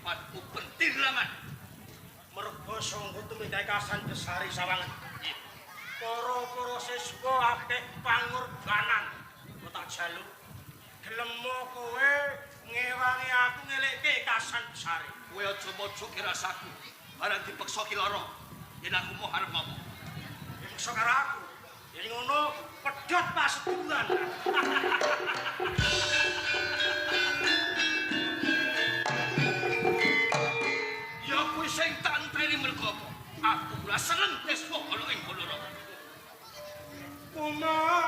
Mripatku pentil laman. Merga sangga tumindake Kasan Besari sawangen. Para-para siswa akeh pangorbanan. Kok tak jaluk gelem kowe ngewangi aku ngelekke Kasan Besari. Kowe aja mojoke rasaku. Barang dipeksa ki lara. Yen aku mau arep ngopo? Yen peksa karo aku. Yen ngono pedhot paseduhan. Ya kuwi sing tak enteni mergo apa? Aku ora seneng deswa ana ing Bonorowo. Kumalungko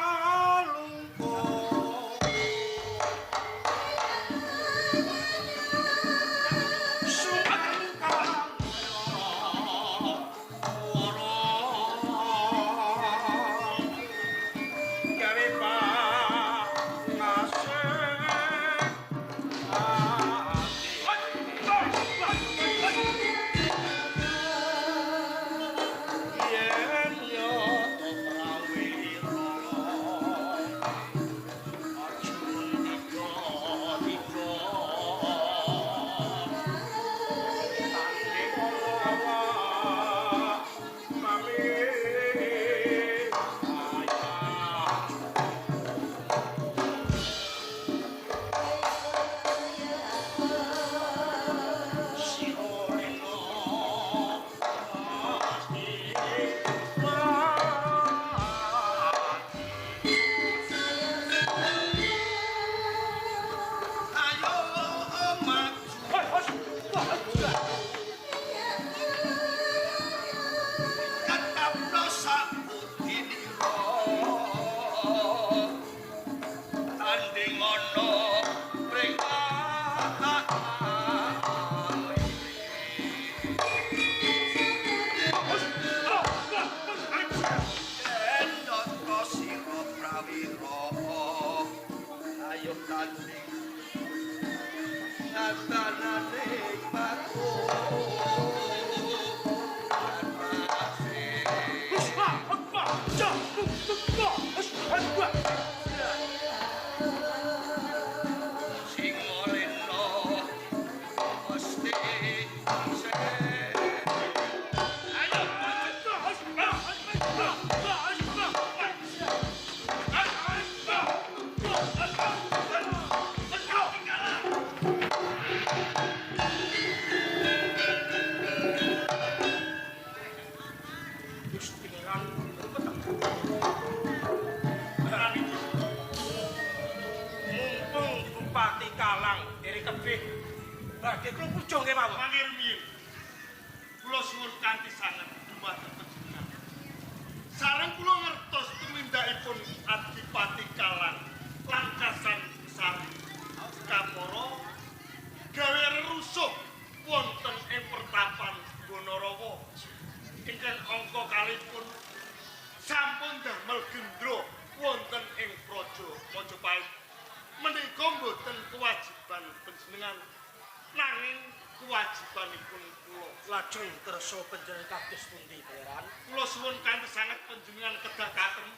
Lajeng kersa panjenengan kados pundi, Pangeran? Kula suwun kanthi sanget panjenengan kedah katem.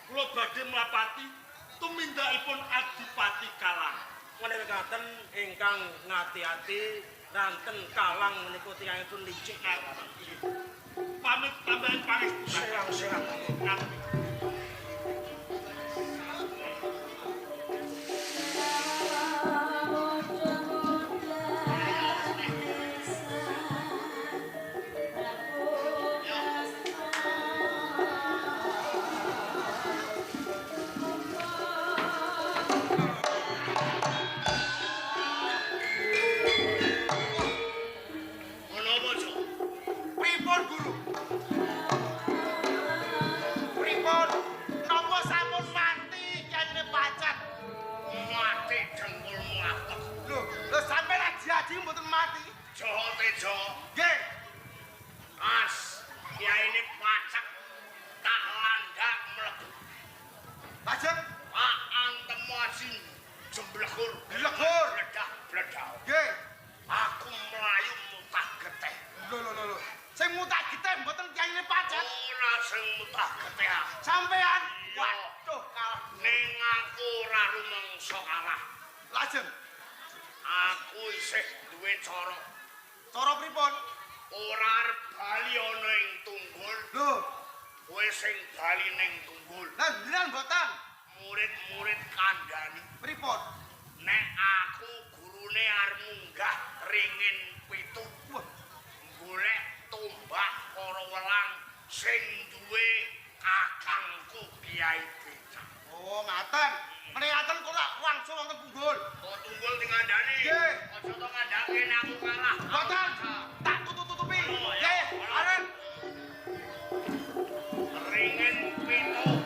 Kula badhe mlapati tumindakipun Adipati Kalang. Menawi ngaten ingkang ngati-ati ranten Kalang menika tiyangipun licik. Pamit tambahan pangestu. Serang-serang. Aku isih duwe cara. Cara pripun? Ora arep bali ana ing tunggul. Lho, Kowe sing bali ning tunggul. lah jenengan mboten. Murid-murid kandhani. Pripun? Nek aku gurune arep munggah ringin 7. Wah, Golek tombak para welang sing duwe kakangku Kiai Becak. oh ngaten. Meningaten kula wangsul wonten punggul. Kok tunggul dingandani? Nggih. Aja to ngandhake nek aku kalah. Mboten. Tak tutup-tutupi. Oh, ya. Nggih, arep. Ringin 7.